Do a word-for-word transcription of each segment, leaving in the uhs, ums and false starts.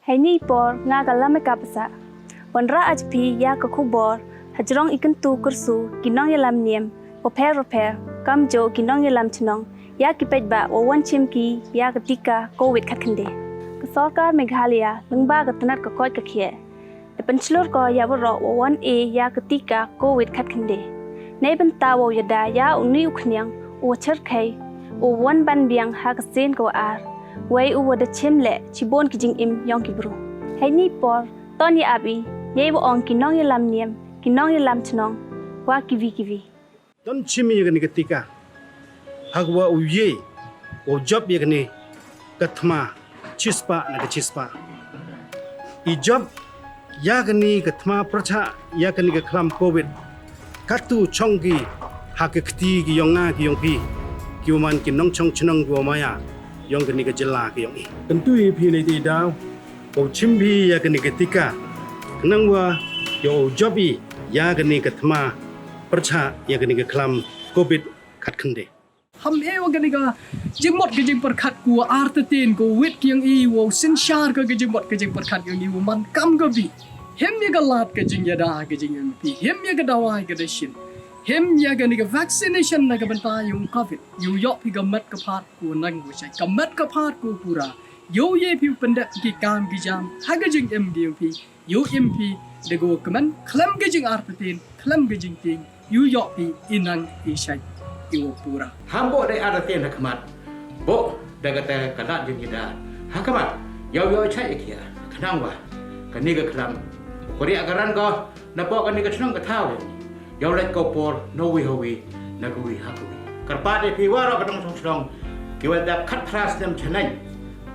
Heini i por nga ka Lameka Pasa. Wanrah a cha phi ya ka khubor hajrong i kyntu kyrsu ki nongyalam niam wapher wapher, kamjooh ki nongyalam chnong, ya ki paidbah wa wan chim ki ya ka tika Covid khatkhyndai. Ka sorkar Meghalaya lyngba ka tnat ka koit ka khiah da pynchlur ko ya waroh wa wan e ya ka tika Covid khatkhyndai. Neibynta wow yada ya uni u khñiang uwa chyrkhei, uwa wan ban biang ha ka sien kawa ar, wei uwa da chim leh chibun ki jingim yong ki bru. Heini i por, to ya ap i yei wa ong ki nongyalam niam, ki nongyalam chnong, wa kiwi kiwi. Don chim ya kani ka tika, hakwa u ye wow jop ya kani ka thma chispah na ka chispah. I jop ya kani ka thma pyrchah ya kani ka khlam Covid. Katu chong ki ha ka kti ki yong nga ki yong phi, ki wa man ki nongchong chnong ki wa maya yong kani ka jylla ki yong i. Kyntu ya phi neiti daw wow chim phi ya kani ka tika, khnang wa yow jop i ya kani ka thma pyrchah ya kani ka khlam Covid khatkhyndai. Ham e wa kani ka jingmut ka jingpyrkhat ku wa artatien ku wit ki yong i, wow synshar ka ka jingmut ka jingpyrkhat yong i wa man kam ka bi. Him ya ka lad ka jingyada ka jingim phi, him ya ka dawai ka dashin, him ya kani ka vaccination na ka bynta yong Covid. Yow yoh phi ka met ka phad ku nang wa shai, ka met ka phad ku pura. Yow ye phi pyndep ki kam ki jam ha ka jingim ki yong phi. Yow im phi da ka wa kmen khlem ka jingartatien, khlem ka jingtieng. Yow yoh phi i nang i shai i wa pura. Ham bo da artatien ha khmat, bo da kata ka lad jingyada ha khmat. Yow yoh shai i khia, khnang wa kani ka khlam, ko riak ka ran ko na pok kani ka chnong ka thaw. Yow lait ko por na wi ha wi, na ka wi ha ka wi. Kyrpad ya phi waroh ka nongchong chnong ki wa dap khatphra snem chaneng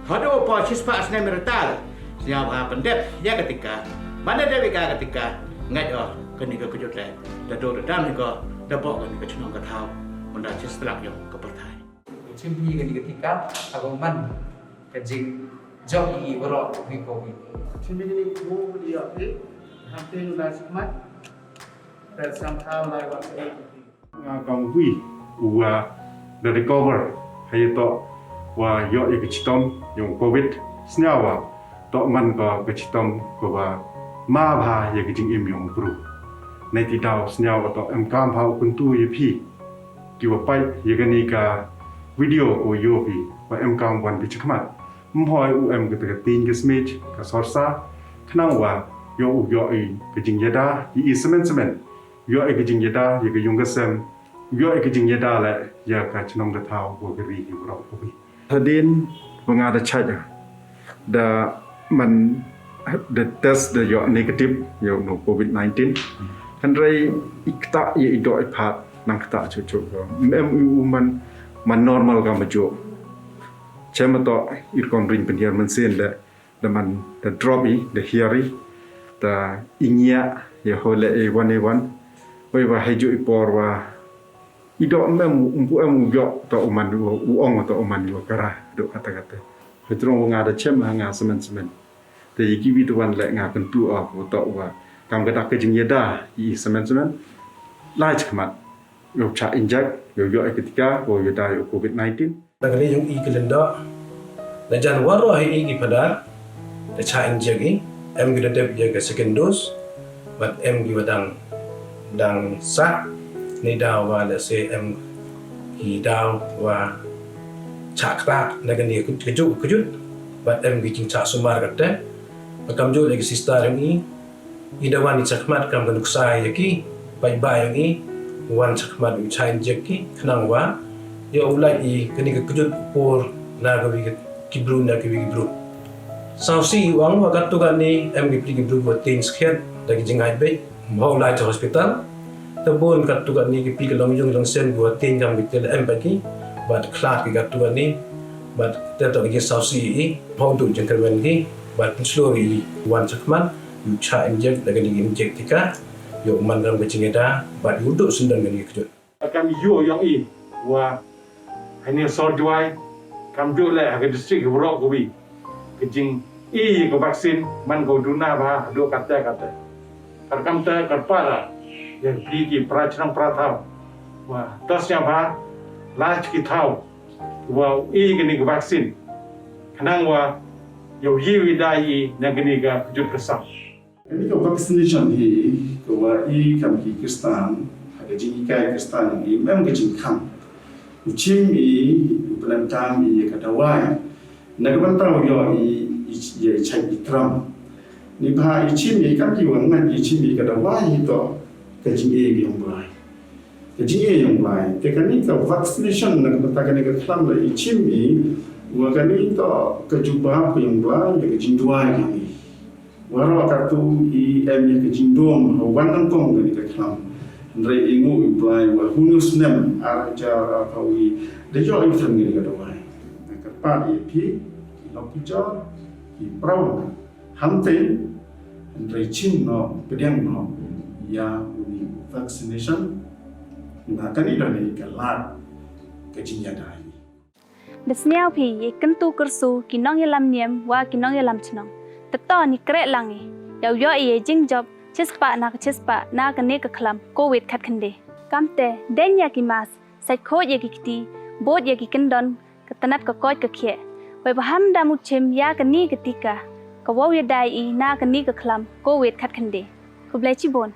haduh por chispah snem i rta. Sñiaw ha pyndep ya ka tika. Manda dep ya ka tika, ngait o kani ka kjut le da dooh da dam hi ko da pok kani ka chnong ka thaw, manda chispah lak yong ka pyrthai. Chim phi kani ka tika, ha ka man ka jingjop i waroh wi ko wi. Chim phi kani ka bu di ya phi, ham phi na smat. That somehow like what they Nga kam wi u wa da recover, ha ya toh wa yoh ya ka chitom yong Covid. Sñiaw wa toh man ko ka chitom ko wa ma bha ya ka jingim yong u bru. Neiti daw sñiaw wa toh em kam bha u kyntu ya phi ki wa pait ya kani ka video ko yoh phi, wa em kam wan phi chakhmat. Mhoi u em ka ta ka tin ka smit ka sorsa, khnang wa yoh u yoh i ka jingyada i i semen semen. Yoh i ka jingyada ya ka yung ka sem, yoh i ka jingyada le ya ka chnong ka thaw wa ka ri ki waroh ka wi. Hadien wa nga da chait, da man da test da yoh negative ya u no Covid nineteen. Hynrei i kata ya i doh i phat nang kata chuchu ko. Em u man, man normal ka ma jo. Chem toh i rukom ring pynhiar mynsiem da da man da drop i, da hiar i, da i ngiah ya hole e wan e wan. Wei wa hei ju i por wa i doh mem u mpu em u yoh toh u man u ong toh u man u kara do kata kata. Hei trong wa nga da chem ha nga semen semen. Te i ki wi tu wan le nga kyntu o ko toh wa kam ka dak ka jingyada i semen semen. Lai chakhmat. Yow chah inject, yow yoh i ka tika, yow yoh da yow Covid nineteen. Na ka liang yong i ka lyndoh, na jan waroh hi i ki phadar da chah inject i, em ki da dep ya ka second dose, bad em ki wa dang, dang sah, ni daw wa lehse em ki daw wa chah kata, na ka ni ka kjut, kjut, bad em ki jingchah sumar kata, bad kamjooh le ki sister yong i, i da wan i chakhmat kam ka nuksa ya ki paidbah yong i, wan chakhmat u chah inject ki, khnang wa yow u lait i kani ka kjut por na ka wi ki bru, na ka wi ki bru. Sawsi i ong wa katu kani em ki pli ki bru wa tin skhet da ki jingai bej, mhau lai cha hospital. Te bun katu kani ki pli ki long yung long sem ki wa tin kam ki te em ba ki, bad khlad ki katu kani, bad te toh ki sawsi i, mhau du jingkyrmen ki, bad pynshlur i wan chakhmat. Yow chah inject da kani ka inject tika, yow man kam ka jingyada, bad yow duh syndon kani ka kjut. Kam yoh yong i wa hani sor Jwai, kamjooh le ha ka district waroh ka wi, ka jing i ka vaccine man ko duna bha haduh kata kata. Kar kam te kar para ya phi ki para chnong para thaw wa to sñiaw bha, lait ki thaw wa i kani ka vaccine, khnang wa Yow ye u yadai i na kani ka kjut ka sam. Kani ka vaccination hi, ka wa i kam ki Khristan, ha ka jinghikai Khristan i, em ka jingkhang. U chim i, u pyndonkam i ya ka dawai. Na ka bynta u yoh i, i, ya i chait i tram. Neibhah i chim i kam ki wa ngat i chim i ka dawai hi toh ka jingeh yong Blai. Ka jingeh yong Blai. Te kani ka vaccination na ka bynta kani ka khlam la i chim i, wa kani toh ka jubab ka yong Blai, ya ka jingduwai yong i. Waroh katu i em ya ka jingdum, ha wan nyngkong kani ka khlam. Hynrei i nguh i Blai wa hynñiew snem, ar hajar arphaw wi, da yoh i than kani ka dawai. Kyrpad ya phi, ki lok ki jor, ki praw. Hamtei, hynrei chim noh, pdiang noh, ya uni vaccination. Neibhah kani da ni ka lad, ka jingyadai. Da sñiaw phi, ya i kyntu kyrsu, ki nongyalam niam, wa ki nongyalam chnong. Te to ni kreh lang i, yow yoh i ya i jingjop, chispah na ka chispah, na kani ka khlam, covid khatkhyndai. Kamte, deng ya ki mask, sait khooid ya ki kti, bood ya ki kyndon, ka tnat ka koit ka khiah. Wei wa ham da mut chim ya kani ka tika, ka wow yadai i na kani ka khlam, covid khatkhyndai. Khublei chibun.